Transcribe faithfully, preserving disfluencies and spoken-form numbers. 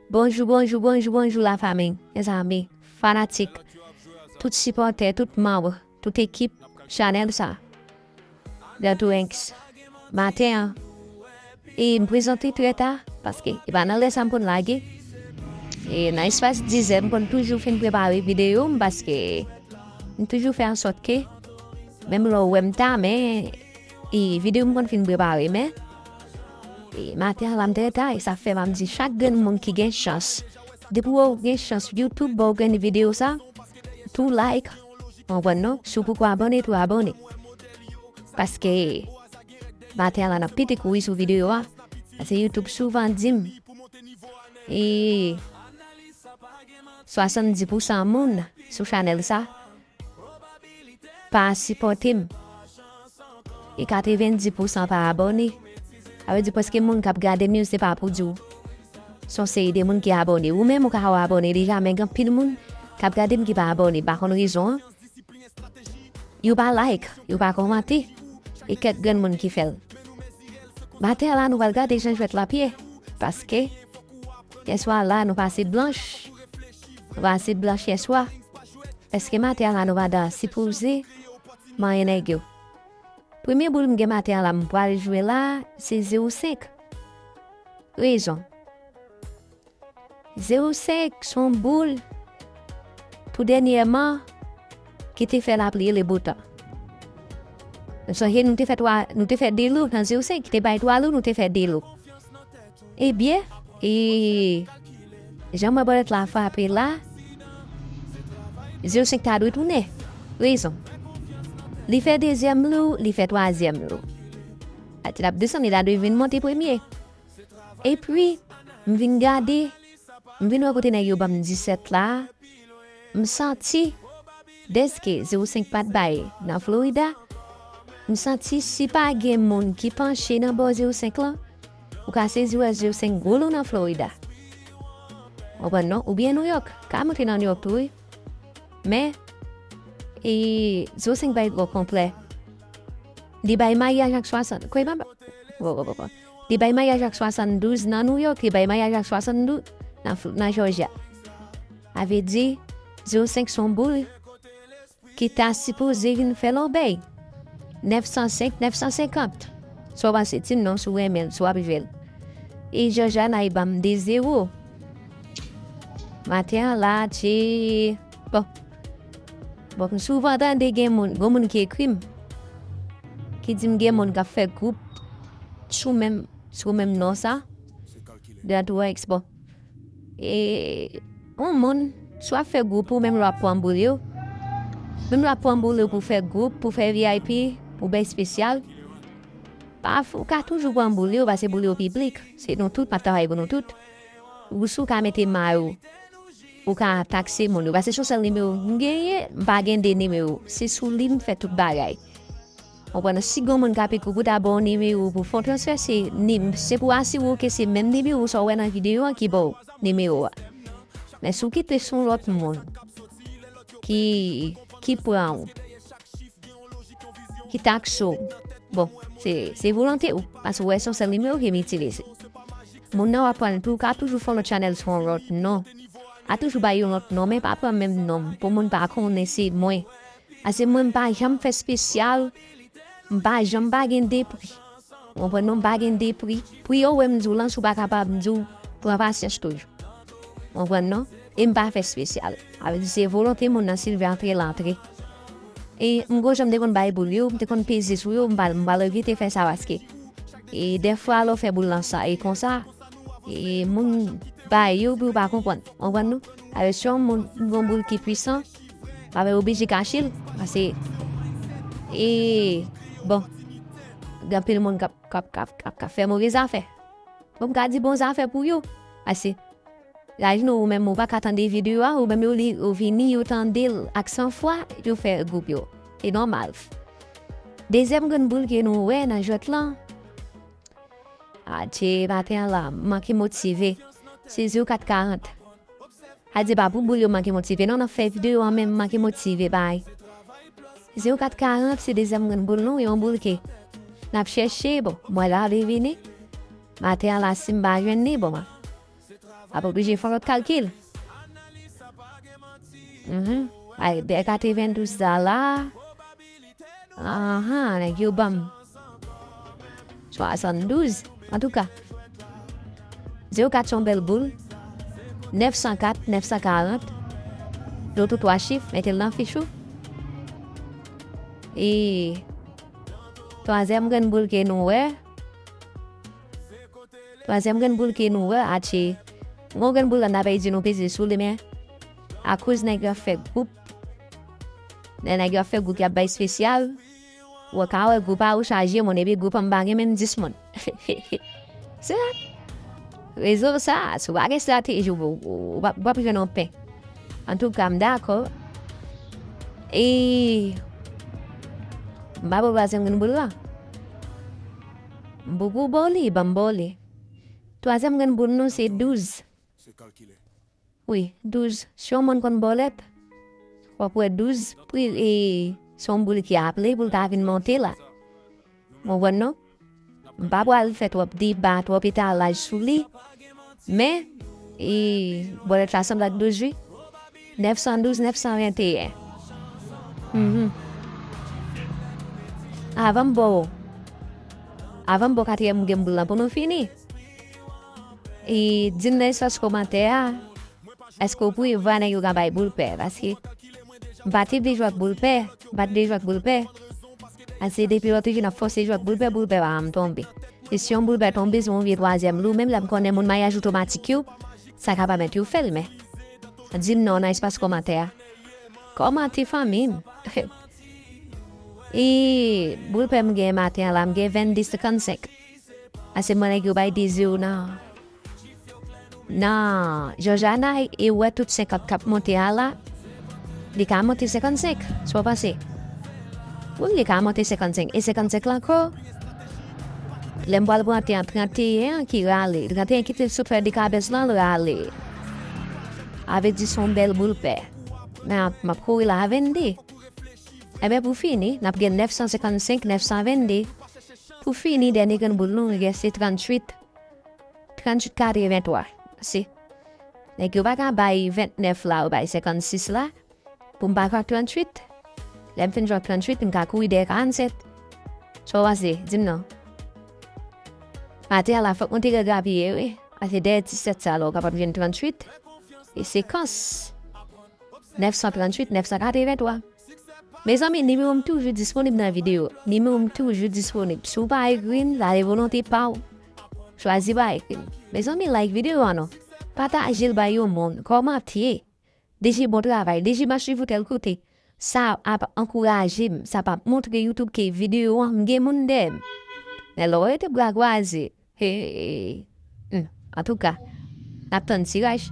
Bonjou, bonjou, bonjou, bonjou, lafanmi, mezanmi, fanatik, tout sipòtè, tout manm, tout ekip chanèl sa. Dantou Ranks. Maten an, e m prezante trè ta, paske e pa nan lè sa m konn lage. E nan espas dizè, m konn toujou fin prepare videyo m, paske m toujou fè ansòt ke, menm lè w wè m ta, men, e videyo m konn fin prepare, men, e maten an la m trè ta, e sa fè m ap di chak grenn moun ki gen chans. Depi w gen chans, YouTube ba w grenn videyo sa, tou like, w konprann non? Si w poko abòne, tou abòne. Paske maten an la n ap pete kouri sou videyo a. Paske YouTube souvan di m, e swasanndis pousan moun sou chanèl sa pa sipòte m. E katrevenndis pousan pa abòne. Sa vle di prèske moun k ap gade m yo, se pa pou di w. Se yon seri de moun ki abòne. Ou menm ou ka abòne deja, men gen anpil moun k ap gade m ki pa abòne. M pa konn rezon an. Yo pa like, yo pa kòmante. E kèk grenn moun ki fè l. Maten an la, nou pral gade jan jwèt la ap ye. Paske, yèswa la, nou pase blanch. Nou pase blanch yèswa. Paske maten an la, nou pa ta sipoze manyen nèg yo. Premye boul m gen maten an la, m pral jwe la, se zewo senk. Rezon. Zewo senk se yon boul pou dènyèman ki te fè lapli e le bo tan. Nou sonje nou te fè twa, nou te fè de lo nan zewo senk, ki te bay twa lo, nou te fè de lo. Ebyen, e jan mwen bòlèt la frape la, zewo senk ta dwe tounen. Rezon. Li fè dezyèm lo, li fè twazyèm lo. Ati l ap desann, li ta dwe vin monte premye. Epi, m vin gade, m vin wè kote nèg yo ban m disèt la. M santi, dèske zewo senk pa t bay nan Florida, m santi si pa gen moun ki panche nan bò zewo senk lan, ou ka sezi wè zewo senk gwo lo nan Florida. Konprann non? Oubyen New York. Ka monte nan New York tou, wi. Men, e, zewo senk bay twò konplè. Li bay mayaj ak swasann. Kwe pa. Bon, bon, bon, bon. Li bay mayaj ak swasanndouz nan New York, li bay mayaj ak swasanndouz nan, Fl- nan Georgia. Sa vle di, zewo senk se yon boul ki ta sipoze vin fè lòbèy. Nèf san senk, nèf san senkant. Sa w panse, di m non, si w renmen l, si w ap jwe l. E Georgia n ay ban m de zewo. Maten an la, ti, bon. Bon, m souvan tande gen moun, gen moun ki ekri m, ki di m gen moun k ap fè gwoup sou menm, sou menm non sa, Dantou Ranks, bon. E, yon moun, si w ap fè gwoup ou, menm lè w ap pran boul yo, menm lè w ap pran boul yo pou fè gwoup, pou fè V I P, pou bay espesyal, pa, ou ka toujou pran boul yo, paske boul yo piblik. Se nou tout, m ap travay pou nou tout. Ou si w ka mete may ou, ou ka takse moun yo. Paske se yon sèl nimewo m genyen, m pa gen de nimewo. Se sou li m fè tout bagay. Konprann? Si gen moun k ap ekri w pou ta ba w nimewo pou fè yon transfè, se nim, se pou asire w ke se menm nimewo sa w wè nan videyo an ki ba w nimewo a. Men si w kite se yon lòt moun ki, ki pran w, ki takse w, bon, se, se volonte w, paske w wè se yon sèl nimewo ke m itilize. Moun nan w ap pran l tou, w ka toujou fè yon lòt chanèl sou yon lòt non. A toujou bay yon lòt non, men pa pran menm non m, pou moun pa konnen se mwen. Paske mwen, m pa janm fè espesyal, m pa janm pa gen de pri. Ou konprann non, m pa gen de pri. Pri yo wè m di w lan, si w pa kapab, m di w, pran pasyans toujou. Ou konprann non? E m pa fè espesyal. Sa vle di se volonte moun nan, si l vle antre, l antre. E m gon jan m te konn bay boul yo, m te konn peze sou yo, m pa, m pa evite fè sa paske. E dèfwa lè w fè boul lan sa, e konsa, e moun bay yo, pou yo pa konprann. Ou konprann non? Alò, si yon moun gon boul ki pwisan, pa oblije kache l, paske, e, bon, gen anpil moun k ap, k ap, k ap, k ap, k ap fè move zafè. Bon, m ka di bon zafè pou yo, paske laj nou, ou menm, ou pa ka tande videyo a, ou menm, yo li, yo vini, yo tande l ak san fwa, yo fè gwoup yo. Se nòmal. Dezyèm grenn boul ke nou wè nan jwèt lan, Adje, maten an la, m manke motive. Se zewo kat karant. Adje, pa pou boul yo manke motive. Non, n ap fè videyo an, men m manke motive, bay. Zewo kat karant, se dezyèm grenn boul nou, yon boul ke n ap chèche, bon, mwen la li vini. Maten an la, si m pa jwenn li, bon, Ap oblije fè yon lòt kalkil. Mhm. Ay, de katrevendouz dola. Ahan, nèg yo ban m swasanndouz. Antouka, zewo kat se yon bèl boul. Nèf san kat, nèf san karant. Note twa chif, mete l nan fich ou. E twazyèm grenn boul ke nou wè, Twazyèm grenn boul ke nou wè, atche. Gon grenn boul la, n ap di nou peze sou li, men akoz nèg yo ap fè gwoup, lè nèg yo ap fè gwoup, y ap bay espesyal, ou ka wè gwoup a ou chaje moun, epi gwoup an pa gen menm dis moun. Se sa. Rezo sa, si w pa gen estrateji, ou, ou, ou, w ap jwenn yon pen. Antouka, m dakò. E m pa pran twazyèm grenn boul la. M poko ba w li, ban m ba w li. Twazyèm grenn boul nou se douz. Wi, douz. Si yon moun konn bòlèt, w ap wè douz, pri, e, se yon boul ki aple pou l ta vin monte la. Ou konprann, non? M pa pral fè twòp deba, twòp etalaj sou li. Men, e, bòlèt la sanble ak douz, wi. Nèf san douz, nèf san venteyen. Mhm. Avan m ba w, avan m ba w katriyèm grenn boul lan pou nou fini. E di m nan espas kòmantè a, èske w prevwa nèg yo ka bay boul pè? Paske m pa t vle jwe ak boul pè, m pa t vle jwe ak boul pè. Paske depi lòt jou n ap fòse jwe ak boul pè, boul pè pa janm tonbe. E si yon boul pè tonbe, se yon vye twazyèm li, menm lè m konnen moun maryaj otomatik yo, sa ka pèmèt yo fè l, men di m non nan espas kòmantè a. Kòmante fanmi m. E boul pè m gen maten an la, m gen vennde senkannsenk. Ase mwen nèg yo bay de zewo nan, nan Jòjana e wè tout senkant k ap monte a la. Li ka monte senkannsenk, sa w panse? Wi, li ka monte senkannsenk. E senkannsenk la ankò, lè m pral pran te an, tranteyen an ki rale. Tranteyen ki te sot fè dekabès lan, l rale. Avè di se yon bèl boul pè. Men ap, m ap kouri la a vennde. Enben, pou fini, n ap gen nèf san senkannsenk, nèf san vennde. Pou fini, dènye grenn boul nou, reste tranntuit. Tranntuit katrevenntwa. Se. Nèg yo pa ka bay ventnèf la, ou bay senkannsis la. Pou m pa jwe ak tranntuit. Lè m fin jwe ak tranntuit, m ka kouri dèyè karannsèt. Sa w panse? Di m non. Maten an la, fòk mwen te regrapiye, wi. Pase dèyè disèt sa la, ou kapab jwenn tranntuit. E sekans. Nèf san tranntuit, nèf san katrevenntwa. Mezanmi, nimewo m toujou disponib nan videyo. Nimewo m toujou disponib. Si w pa ekri m, sa se volonte pa w. Chwazi pa ekri m. Mezanmi, like videyo an non. Pataje l bay yon moun. Kòmante. D J bon travay. D J mache pou tèl kote. Sa ap ankouraje m. Sa ap montre YouTube ke videyo an, m gen moun dèyè m. Men lè w rete bra kwaze, Hey. Hmm. Antouka, n ap tann tiraj.